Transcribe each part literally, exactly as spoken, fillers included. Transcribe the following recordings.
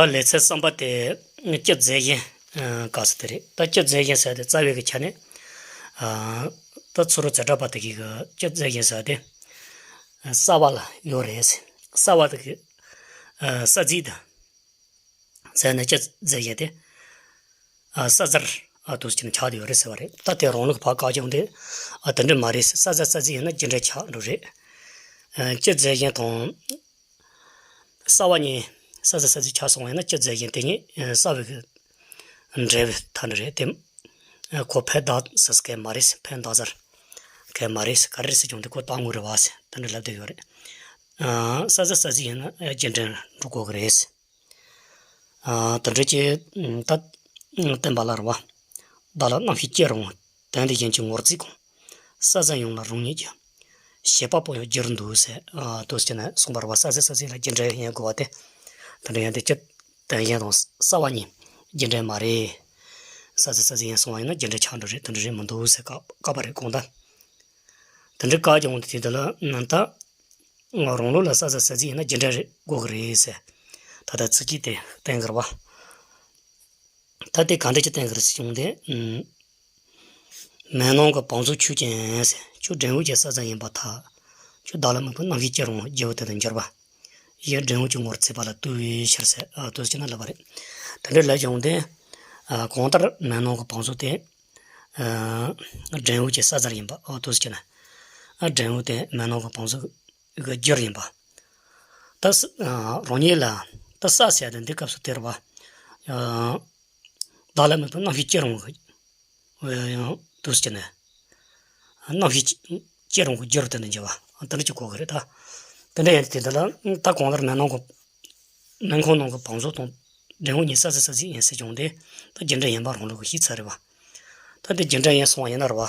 ད་ལེ་ཚན་གསུམ་པ་དེ་སྤྱི་རྫས་གཞན་ག་ས་དེ་རེད། ད་སྤྱི་རྫས་གཞན་ཟེར་དེ་རྩ་བའི་གི་ཆ་ནས་ད་ཚུ་རོལ་ཛ་དྲག་པ་དེ་གི་གི་སྤྱི་རྫས་གཞན་ཟེར་དེ་ས་བ་ལ་ཡོད་རེད། ས་བ་དེ་གི་ས་རྫས་དང་ཟེར་ནས་སྤྱི་རྫས་གཞན་དེ། ཨ། ས་རྫས། ཨ། དུ་ཅི་ན་ཆགས་དེ་ཡོད་རེད་ཟེར་བ་རེད། ད་དེ་རང་ལུགས་ཕར་བཀག་ཀྱང་དེ། ཨ། དེ་འདྲ་མ་རེད། ས་རྫས་ས་རྫས་ཡིན་ན་རྒྱུ་འབྲས་ཆགས་འགྲོ་རེད། ཨ། སྤྱི་རྫས་གཞན་དང་། ས་བ་གཉིས་ས་རྫས་ས་རྫས་ཆགས་སོང་བ་ཡིན་ན་སྤྱི་རྫས་གཞན་དེ་གཉིས་ས་བའི་གི་འབྲེལ་བའི་ཐད་ནས་རེད་དེ། ཨ། ཁོ་ཕན་བདག་ཟེར་གི་མ་རེད། ཕན་བདག་ཟེར་གི་མ་རེད། ག་རེ་རེད་ཟེར་ཀྱང་དེ་ཁོ་རྟག་དངོས་རེད་བ་ཟེར་དེ་འདྲ་ལབ་བསྡད་ཡོད་རེད། ཨ། ས་རྫས་ས་རྫས་ཡིན་ན་རྒྱུ་འབྲས་འགྲོ་དགོས་གི་རེད། ཨ། དེ་འདྲ་ཅིག་ད་བསྟན་པ་ལ་རེད་བ། བདག་ལ་རྣམ་ཤེས་སྐྱེ་རུང་། དོན་དེ་གཞན་གྱིས་ངོ་བརྩིས་གོང་། ས་རྫས་ཡོངས་ལ་རང་ཉིད་ཀྱི། བྱེད་པ་པོ་ཡང་བསྒྱུར་འདུག་ཟེར། ཨ། དུ་ཅི་ན་གསུངས་པ་རེད་བ། ས་རྫས་ས་རྫས་ལ་རྒྱུ་འབྲས་ཡིན་དགོས་པ་དེ། དེ་འདྲ་ཡིན་དེ་སྤྱི་དོན་གཞན་དང་ས་བ་གཉིས་རྒྱུ་འབྲས་མ་རེད། ས་རྫས་ས་རྫས་ཡིན་སོང་བ་ཡིན་ན་རྒྱུ་འབྲས་ཆགས་འགྲོ་རེད། དེ་འདྲ་རེད་མི་འདུག་ཟེར་བཀག་བཀག་པ་རེད་གོང་ད། དེ་འདྲ་བཀག་ཀྱང་དེ་དེ་ལ་ནང་ད། རང་ལུགས་ལ་ས་རྫས་ས་རྫས་ཡིན་ན་རྒྱུ་འབྲས་རེད་དགོས་ཀྱི་རེད་ཟེར། ད་ལྟ་ཚིག་གཅིག་དེ་བསྟན་གི་རེད་བ། ད་དེ་ག་འདྲ་ཅིག་བསྟན་གི་རེད་ཟེར་བྱུང་སྟེ། མེ་ནང་གི་བང་མཛོད་ཁྱོད་ཀྱི་ཟེར། ཁྱོད་འབྲས་བུ་གི་ས་རྫས་ཡིན་པར་ཐལ། ཁྱོད་བདག་ལ་དམིགས་པའི་རྣམ་ཤེས་སྐྱེ་རུང་། རྒྱལ་བུ་དེ་དང་འགྱུར་བ། ཡིད་འབྲས་བུ་གི་ངོར་ཚེས་པ་ལ་ལྟོས་པའི་ཕྱིར་ཟེར། ཨ། དུ་ཅི་ན་ལབ་པ་རེད། དེ་འདྲ་ལབ་བྱུང་སྟེ། ཨ། གང་ལྟར་མེ་ནང་གི་བང་མཛོད་དེ། ཨ། འབྲས་བུ་གི་ས་རྫས་ཡིན་པ། ཨོ། དུ་ཅི་ན། ཨ། འབྲས་བུ་དེ་མེ་ནང་གི་བང་མཛོད་ཀྱི་རྒྱུར་ཡིན་པ། ད་ས། ཨ། རང་ཉིད་ལ་ད་ས་ཟེར་དེ་འདི་སྐབས་སུ་དེ་རེད་བ། ཨ། བདག་ལ་དམིགས་པའི་རྣམ་ཤེས་སྐྱེ་རུང་གི། ཡང་དུ་ཅི་ན། རྣམ་ཤེས་སྐྱེ་རུང་གི་རྒྱུར་དེ་འདྲ་འགྱུར་བ། དེ་འདྲ་ཅིག་གོ་གི་རེད་ད། དེ་འདྲ་ཡིན་དེ་འདི་ལ་ད་གང་ལྟར་མེ་ནང་གི། མེ་ཁོང་ནང་གི་བང་མཛོད་དང་འབྲས་བུ་གཉིས་ས་རྫས་ས་རྫས་ཡིན་ཟེར་བྱུང་སྟེ། ད་རྒྱུ་འབྲས་ཡིན་པ་རང་ལུགས་ཀྱི་ཤེས་ཚར་རེད་བ། ད་དེ་རྒྱུ་འབྲས་ཡིན་སོང་བ་ཡིན་ན་རེད་བ།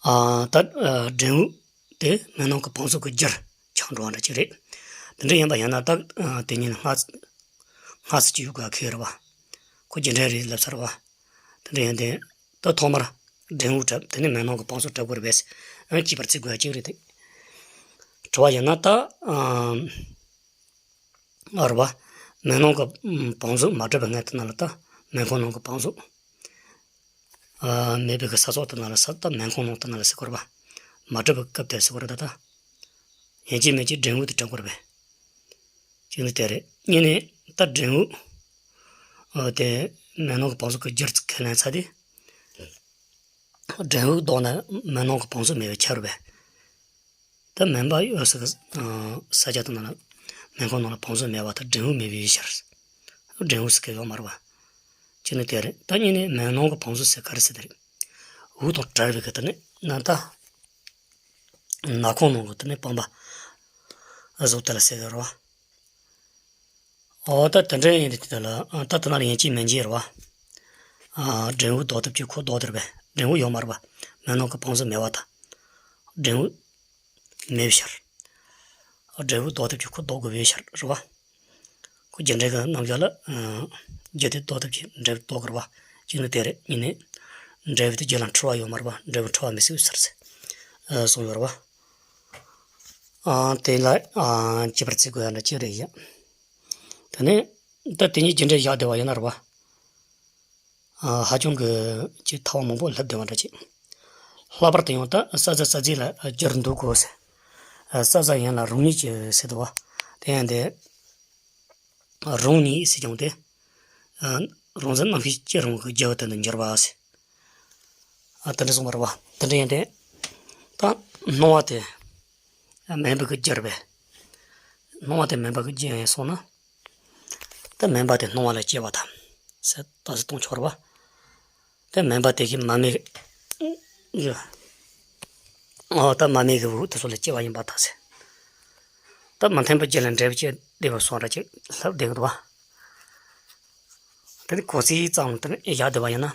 ཨ། ད། ཨ། འབྲས་བུ་དེ་མེ་ནང་གི་བང་མཛོད་ཀྱི་རྒྱུར་ཆགས་འགྲོ་བ་འདྲ་ཅིག་རེད། དེ་འདྲ་ཡིན་པ་ཡིན་ན་ད། ཨ། དེ་ཉིད་སྔ་སྔ་ས་ཅིག་ཡོད་དགོས་ཁེལ་རེད་བ། ཁོ་རྒྱུ་འབྲས་རེད་ལབ་ཚར་བ། དེ་འདྲ་ཡིན་ཏེ། ད་ཐོག་མར་འབྲས་བུ་གྲུབ། དེ་ནས་མེ་ནང་གི་བང་མཛོད་གྲུབ་དགོས་རེད་པས། ཨ། གཅིག་པར་བརྩི་དགོས་ཡ་གཅིག་རེད་དེ། དྲི་བ་ཡིན་ན་ད། ཨ། ཨ། རེད་བ། མེ་ནང་གི་བང་མཛོད་མ་གྲུབ་པའི་སྔོན་དེ་ན་ལ་ད་མེ་ཁོང་ནང་གི་བང་མཛོད། ཨ། མེད་པའི་གི་ས་ཕྱོགས་དེ་ན་ལ་ས་ད་མེ་ཁོང་ནང་དེ་ན་ལ་ཟེར་དགོས་རེད་བ། མ་གྲུབ་པའི་སྐབས་དེ་ཟེར་དགོས་རེད་ད་ད། ཡིན་གཅིག་མིན་གཅིག་འབྲས་བུ་དེ་གྲུབ་དགོས་རེད་པས། གཅིག་ནི་དེ་རེད། གཉིས་ནི་ད་འབྲས་བུ། ཨ། དེ་མེ་ནང་གི་བང་མཛོད་ཀྱི་རྒྱུར་ཁས་ལེན་ཚར་དུས། འབྲས་བུ་ལྡོག་ན་མེ་ནང་གི་བང་མཛོད་མེད་པའི་ཕྱིར་རོ། ད་མེ་འབར་ཡོད་ས་གི། ཨ། ས་ཆ་དེ་ན་ལ་མེ་ཁོང་ནང་ལ་བང་མཛོད་མེད་པ་དང་འབྲས་བུ་མེད་པའི་ཕྱིར། འབྲས་བུ་ཟེར་གི་ཡོད་མ་རེད་བ། གཅིག་ནི་དེ་རེད། ད་གཉིས་ནི་མེ་ནང་གི་བང་མཛོད་ཟེར་ག་རེ་ཟེར་དེ་རེད། འོད་དང་བྲལ་བའི་གི་དེ་ནི་ན་ད། ནག་ཁུང་ནང་གི་དེ་ནི་སྤངས་པ་གཟུགས་དེ་ལ་ཟེར་གི་རེད་བ། འོ་ད་དེ་འདྲ་ཡིན་དུས་དེ་ལ། ཨ། ད་དེ་ན་ལ་ཡིན་གཅིག་མིན་གཅིག་རེད་བ། ཨ། འབྲས་བུ་ལྡོག་ཐབས་ཀྱི་ཁོ་ལྡོག་དེ་རེད་པས། འབྲས་བུ་ཡོད་མ་རེད་བ། མེ་ནང་གི་བང་མཛོད་མེད་པ་དང་། འབྲས་བུ་མེད་པའི་ཕྱིར། འབྲས་བུ་ལྡོག་ཐབས་ཀྱི་ཁོ་ལྡོག་དགོས་པའི་ཕྱིར་རེད་བ། ཁོ་རྒྱུ་འབྲས་ཀྱི་རྣམ་གཞག་ལ། ཨ། རྒྱུ་དེ་ལྡོག་ཐབས་ཀྱི་འབྲས་བུ་ལྡོག་དགོས་རེད་བ། གཅིག་ནི་དེ་རེད། གཉིས་ནི་འབྲས་བུ་དེ་རྒྱུ་ལ་འཁྲུལ་བ་ཡོད་མ་རེད་བ། འབྲས་བུ་འཁྲུལ་བ་མི་སྲིད་པའི་ཕྱིར་ཟེར། ཨ། གསུངས་ཡོད་རེད་བ། ཨ། དེ་ལ། ཨ། གཅིག་པར་བརྩི་དགོས་ཡ་འདྲ་གཅིག་རེད་ཡ། དེ་ནས་ད་དེ་གཉིས་རྒྱུ་འབྲས་བཞག་བསྡད་པ་ཡིན་ན་རེད་བ། ཨ། ཧ་ཅང་གི་ཅིག་ཐལ་བ་མང་པོ་ལྷབ་བསྡད་པ་འདྲ་ཅིག། ལྷག་པར་དུ་ཡང་ད་ས་རྫས་ས་རྫས་ལ་བསྒྱུར་འདུག་གོ་ཟེར། ཨ། ས་རྫས་ཡིན་ལ་རང་ཉིད་ཀྱི་ཟེར་འདུག་བ། དེ་ཡང་དེ་རང་ཉིད་ཟེར་ཀྱང་དེ། ཨ། རང་རྫས་རྣམ་ཤེས་སྐྱེ་རུང་གི་རྒྱུ་དེ་ནི་འགྱུར་བ་ཟེར། ཨ། དེ་འདྲ་གསུངས་པ་རེད་བ། དེ་འདྲ་ཡིན་ཏེ། ད་སྣང་བ་དེ་མུན་པ་གི་རྒྱུ་རེད་པས། སྣང་བ་དེ་མུན་པ་གི་རྒྱུ་ཡིན་སོང་ན། ད་མུན་པ་དེ་སྣང་བ་ལ་སྐྱེ་བ་དང་ཟེར་ད་ཟེར་གཏོང་ཆོག་རེད་བ། དེ་མུན་པ་དེ་གི་མ་མི་གི། ཨོ། ད་མ་མི་གི་འོད་དེ་ཚོ་ལ་སྐྱེ་བ་ཡིན་པར་ཐལ་ཟེར། ད་མི་མཐུན་པའི་རྒྱུ་ལ་འབྲས་བུ་སྐྱེ་བདེ་བ་སོང་ར་ཅིག་ལྷབ་བསྡད་གི་འདུག་བ། དེ་ནི་གོ་ཚིག་ཙམ་དེ་ནི་བཞག་བསྡད་པ་ཡིན་ན།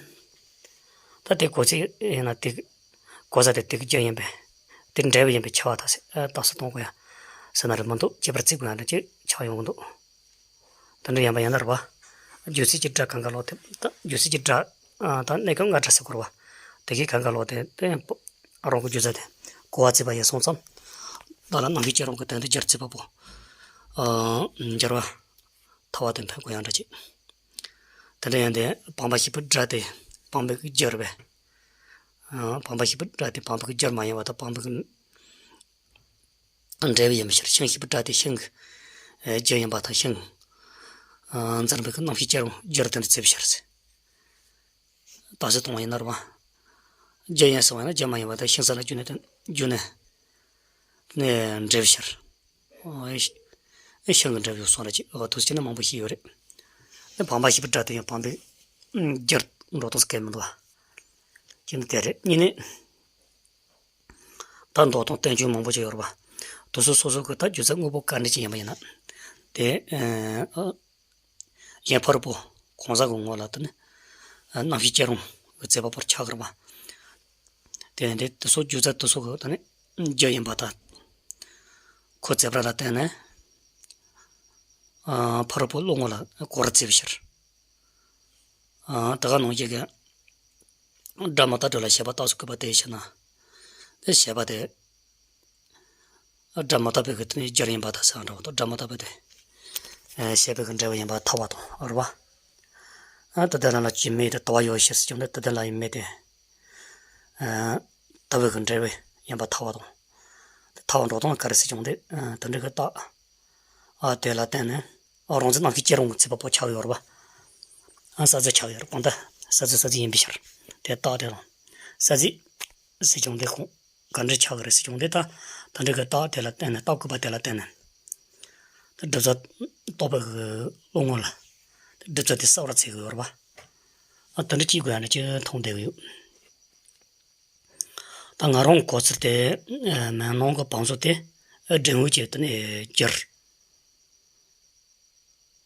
ད་དེ་གོ་ཚིག་ཡིན་ན་དེ་གོ་ས་དེ་དེ་གི་རྒྱུ་ཡིན་པས། དེ་འབྲས་བུ་ཡིན་པས་ཁྱབ་པར་ཐལ་ཟེར། ཨ། རྟགས་སུ་གཏོང་དགོས་ཡ་ཟེར་ན་རེད་མི་འདུག། གཅིག་པར་བརྩི་དགོས་ཡ་འདྲ་ཅིག་ཆགས་ཡོང་གི་འདུག། དེ་འདྲ་ཡིན་པ་ཡིན་ན་རེད་བ། རྒྱུ་ཚིག་གི་སྒྲ་གང་ག་ལོག་དེ་ད་རྒྱུ་ཚིག་གི་སྒྲ། ཨ། ད་གནས་སྐབས་ལྔ་སྒྲ་ཟེར་དགོས་རེད་བ། དེ་གི་གང་ག་ལོག་དེ་དེ་ཡང་པོ་རང་གི་རྒྱུ་ཚ་དེ་གོ་བ་བརྩིས་པ་ཡིན་སོང་ཙང་། བདག་ལ་རྣམ་ཤེས་སྐྱེ་རུང་གི་དོན་དུ་སྦྱར་བརྩིས་པ་པོ། ཨ། འགྱུར་བ་ཐར་བ་དེ་འཕེན་དགོས་ཡང་འདྲ་ཅིག་དེ་འདྲ་ཡང་དེ་བང་པ་ཞིག་པུ་སྒྲ་དེ་བང་པའི་རྒྱུར་བས། ཨ། བང་པ་ཞིག་པུ་སྒྲ་དེ་བང་པའི་རྒྱུར་མ་ཡིན་པ་དང་བང་པའི་འབྲས་བུ་ཡིན་པའི་ཕྱིར། ཤིང་ཞིག་པུ་སྒྲ་དེ་ཤིང་གི་རྒྱུ་ཡིན་པ་དང་ཤིང་འཛིན་པའི་རྣམ་ཤེས་སྐྱེ་རུང་རྒྱུར་དེ་འདྲ་བརྩི་བའི་ཕྱིར། རྟགས་གསལ་གཏོང་བ་ཡིན་ན་རེད་བ། རྒྱུ་ཡིན་ཟེར་བ་ཡིན་ན་རྒྱུ་མ་ཡིན་པ་དང་ཤིང་ས་ལ་རྒྱུ་ནི་རྒྱུ་ནི་ནི་འབྲས་བུའི་ཕྱིར། ཨེ་ཤིང་གི་འབྲས་བུ་ཡོད་སོང་ར་ཅིག་འོ་དུ་ཅི་ནི་མང་པོ་ཞིག་ཡོད་རེད། ནི་བང་པ་ཞིག་པུ་སྒྲ་དེ་ཡང་བང་པའི་རྒྱུར་འགྲོ་སྟངས་སུ་སྐད་མི་འདུག་བ། ཅི་ནི་དེ་རེད་གཉིས་ནི། ད་མདོ་དང་བསྟན་བཅོས་མང་པོ་ཅིག་ཡོད་རེད་བ། དུ་སོ་སོ་སོ་གི་ད་སྒྱུ་རྩལ་དངོས་པོ་ག་འདྲ་ཅིག་ཡིན་པ་ཡིན་ན། དེ། ཨ། གཞན་ཕ་རོལ་པོ་གང་ཟག་གི་ངོ་ལ་དེ་ནི་རྣམ་ཤེས་སྐྱེ་རུང་གི་རྩོད་པ་པོར་ཆགས་ཀྱི་རེད་བ། དེ་འདི་དེ་ཚོ་སྒྱུ་རྩལ་དེ་ཚོ་གི་དེ་ནི་རྒྱུ་ཡིན་པ་དང་། ཁོ་རྩོད་པ་ལ་བརྟེན་ནས་ཕ་རོལ་པོ་བློ་ངོ་ལ་གོ་རུ་བརྩི་བའི་ཕྱིར། དེ་ག་ནང་བཞིན་གྱི་སྒྲ་མི་རྟག་སྒྲ་ལ་བྱས་པ་རྟགས་སུ་བཀོད་པ་དེའི་ཕྱིར་ན། དེ་བྱས་པ་དེ། སྒྲ་མི་རྟག་པའི་གི་དེ་ནི་རྒྱུར་ཡིན་པ་དང་ཟེར་འདྲ་བ་དང་སྒྲ་མི་རྟག་པའི་དེ། ཨ། བྱས་པའི་གི་འབྲས་བུ་ཡིན་པ་ཐལ་བ་དང་རེད་བ། ཨ། དེ་དེ་ལ་ལ་ཅི་མེད་དེ་དུ་བ་ཡོད་ཕྱིར་ཟེར་ཀྱང་དེ་དེ་དེ་ལ་ཡིན་མེད་དེ། ཨ། དུ་བའི་གི་འབྲས་བུ་ཡིན་པ་ཐལ་བ་དང་། དེ་ཐལ་བ་འགྲོ་སྟངས་ག་རེ་ཟེར་ཀྱང་དེ། ཨ། དེ་འདྲ་གི་རྟགས། ཨ། དེ་ལ་བརྟེན་ནས། ཨ། རང་འཛིན་རྣམ་ཤེས་སྐྱེ་རུང་གི་རྩོད་པ་པོ་ཆགས་ཡོད་རེད་བ། ཨ། ས་རྫས་ཆགས་ཡོད་རེད་གང་ལྟར་ས་རྫས་ས་རྫས་ཡིན་པའི་ཕྱིར། དེ་རྟགས་དེ་རང་། ས་རྫས་ཟེར་ཀྱང་དེ་ཁོང་། ག་འདྲ་ཆགས་ཀྱི་རེད་ཟེར་ཀྱང་དེ་ལྟ། ད་འདྲ་གི་རྟགས་དེ་ལ་བརྟེན་ནས་རྟགས་བཀོད་པ་དེ་ལ་བརྟེན་ནས། ད་སྒྲུབ་རྩལ་རྟོག་པའི་གི་བློ་ངོ་ལ། ད་སྒྲུབ་རྩལ་དེ་གསལ་བར་བྱེད་ཀྱི་ཡོད་རེད་བ། ཨ། ད་འདྲ་ཅིག་དགོས་ཡ་འདྲ་ཅིག་མཐོང་བསྡད་ཀྱི་ཡོད། ད་ང་རང་གོ་ཚུལ་དེ། མན་སྣང་གི་བང་མཛོད་དེ་འབྲས་བུ་ཅན་དུ་ནི་གྱུར།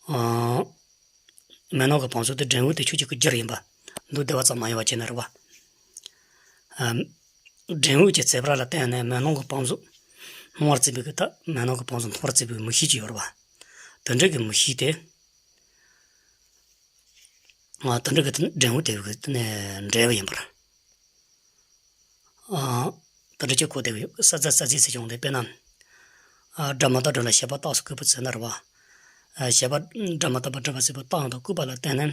ཨ། མན་སྣང་གི་བང་མཛོད་དེ་འབྲས་བུ་དེ་ཆོས་ཅན་གྱི་རྒྱུར་ཡིན་པ། འདུ་བདེ་བ་ཙམ་མ་ཡིན་པ་བྱས་ན་རེད་བ། ཨ། འབྲས་བུ་གྱི་རྩོད་པ་ལ་བརྟེན་ནས་མན་སྣང་གི་བང་མཛོད་སྣང་བར་བརྩིས་པའི་གི་ད་མན་སྣང་གི་བང་མཛོད་མཐོང་བར་བརྩིས་པའི་མིག་ཤེས་ཅིག་ཡོད་རེད་བ། དེ་འདྲ་གི་མིག་ཤེས་དེ། ཨ། དེ་འདྲ་གི་དེ་འབྲས་བུ་དེ་གི་དེ་ནས་འབྲས་བུ་ཡིན་པར། ཨ། དེ་འདྲ་ཅིག་གོ་བསྡད་ཀྱི་ཡོད། ས་རྫས་ས་རྫས་ཟེར་ཀྱང་དེ་དཔེར་ན། ཨ། སྒྲ་མི་རྟག་སྒྲ་ལ་བྱས་པ་རྟགས་སུ་བཀོད་པ་ཟེར་ན་རེད་བ། ཨ། བྱས་པ་སྒྲ་མི་རྟག་པ་སྒྲུབ་པ་ཟེར་བ་རྟགས་ཡང་དག་བཀོད་པ་ལ་བརྟེན་ནས།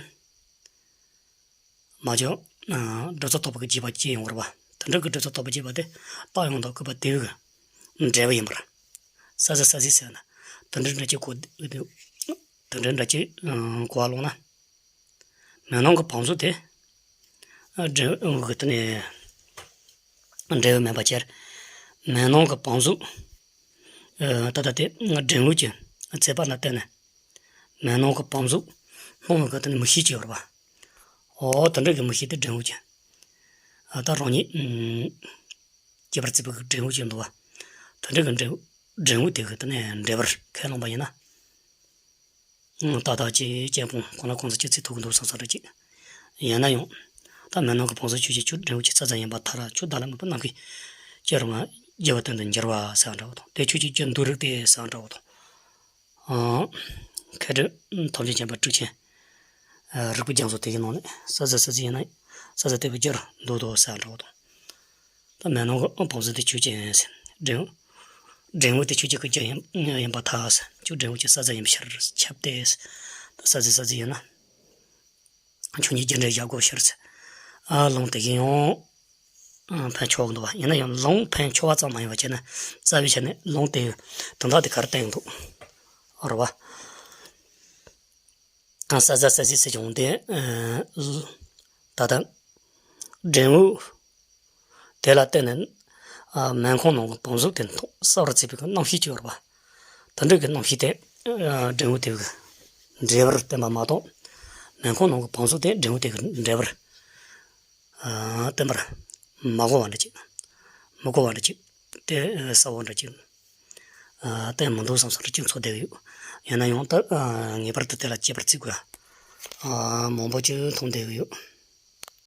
མ་བྱུང་། ཨ། སྒྲུབ་རྩལ་རྟོག་པ་གི་རྗེས་དཔག་སྐྱེ་ཡོང་བ་རེད་བ། དེ་འདྲ་གི་སྒྲུབ་རྩལ་རྟོག་པ་རྗེས་དཔག་དེ་རྟགས་ཡང་དག་བཀོད་པ་དེ་གི་འབྲས་བུ་ཡིན་པར། ས་རྫས་ས་རྫས་ཟེར་ན། དེ་འདྲ་འདྲ་ཅིག་གོ། དེ་འདྲ་འདྲ་ཅིག་གོ་བ་ལོང་ན། མན་སྣང་གི་བང་མཛོད་དེ། ཨ། འབྲས་བུ་གི་དེ་ནས་འབྲས་བུ་མིན་པ་ཕྱིར། མན་སྣང་གི་བང་མཛོད། ཨ། ད་ལྟ་དེ་འབྲས་བུ་གྱི་རྩོད་པ་ལ་བརྟེན་ནས། མན་སྣང་གི་བང་མཛོད་སྣང་བའི་གི་དེ་ནས་མིག་ཤེས་ཅིག་ཡོད་རེད་བ། འོ་དེ་འདྲ་གི་མིག་ཤེས་དེ་འབྲས་བུ་གྱི། ཨ། ད་རང་ཉིད། ཨ། སྐྱེད་པར་བརྩིས་པའི་གི་འབྲས་བུ་ཅིག་འདུག་བ། དེ་འདྲ་གི་འབྲས་བུ། འབྲས་བུ་དེ་གི་དེ་ནས་འབྲས་བུར་ཁས་བླངས་པ་ཡིན་ན། ཏག་ཏག་ཅིག་ཅན་སྤོང་ཁོ་ན་གང་ཟག་ཅིག་ཚེ་ཐུག་གི་འདུག་བསམ་བསམ་རེ་ཅིག་ཡིན་ན་ཡང་། ད་མན་སྣང་གི་བང་མཛོད་ཆོས་ཅན་ཆོས་འབྲས་བུ་ཅན་ས་རྫས་ཡིན་པར་ཐལ། ཆོས་བདག་ལ་དམིགས་པ་རྣམ་ཤེས་སྐྱེ་རུང་བ། སྐྱེ་བ་དོན་དུ་འགྱུར་བ་ཟེར་འདྲ་བོ་དང་། དེ་ཆོས་ཅན་རྒྱུ་འདུལ་རིགས་ཏེ་ཟེར་འདྲ་བོ་དང་། ཨང་། མཁས་གྲུབ་ཐམས་ཅད་མཁྱེན་པ་ཀྲུའུ་ཆིན། ཨ། རིགས་པའི་རྒྱ་མཚོ་དེ་གི་ནང་ནས་ས་རྫས་ས་རྫས་ཡིན་ན་ས་རྫས་དེ་བས་རྒྱུར་འདུ་དོ་ཟེར་འདྲ་བོ་དང་། ད་མན་སྣང་གི་བང་མཛོད་དེ་ཆོས་ཅན་ཟེར། འབྲས་བུ། འབྲས་བུ་དེ་ཆོས་ཅན་གྱི་རྒྱུ་ཡིན་ཡིན་པར་ཐལ་ཟེར། ཁྱོད་འབྲས་བུ་ཅན་ས་རྫས་ཡིན་པའི་ཕྱིར་ཁྱབ་སྟེ། ད་ས་རྫས་ས་རྫས་ཡིན་ན། ཁྱོད་ཉིད་རྒྱུ་འབྲས་བཞག་དགོས་ཕྱིར་ཟེར། ཨ། ལུང་དེ་གིས་ཡང་། ཨ། ཕན་ཆོག་གི་འདུག་བ། ཡིན་ན་ཡང་ལུང་ཕན་ཆོག་པ་ཙམ་མ་ཡིན་པ་བྱས་ན་རྩ་བའི་ཆ་ནས་ལུང་དེ་དོན་དག་དེ་ག་རེ་བསྟན་གྱི་འདུག་རེད་བ། ཨ། ས་རྫས་ས་རྫས་ཟེར་བྱུང་སྟེ། ཨ། ད་ལྟ་འབྲས་བུ་དེ་ལ་བརྟེན་ནས། ཨ། མན་ཁང་ནང་གི་བང་མཛོད་དེ་མཐོང་གསལ་བར་བརྩིས་པའི་རྣམ་ཤེས་ཅིག་ཡོད་རེད་བ། དེ་འདྲ་གི་རྣམ་ཤེས་དེ། ཨ། འབྲས་བུ་དེ་གི་འབྲས་བུར་བསྟན་པ་མ་གཏོགས། མན་ཁང་ནང་གི་བང་མཛོད་དེ་འབྲས་བུ་དེ་གི་འབྲས་བུར། ཨ། བསྟན་པར་མ་གོ་བ་འདྲ་ཅིག་མི་གོ་བ་འདྲ་ཅིག་དེ་གསལ་བོ་འདྲ་ཅིག་ཨ། བསྟན་མི་འདུག་བསམ་བསམ་རེ་ཅིག་ཚོར་བསྡད་ཀྱི་ཡོད། ཡིན་ན་ཡང་ད། ཨ། ངེས་པར་དུ་དེ་ལ་དཔྱད་པར་བརྩི་དགོས། ཨ། མང་པོ་ཅིག་མཐོང་བསྡད་ཀྱི་ཡོད།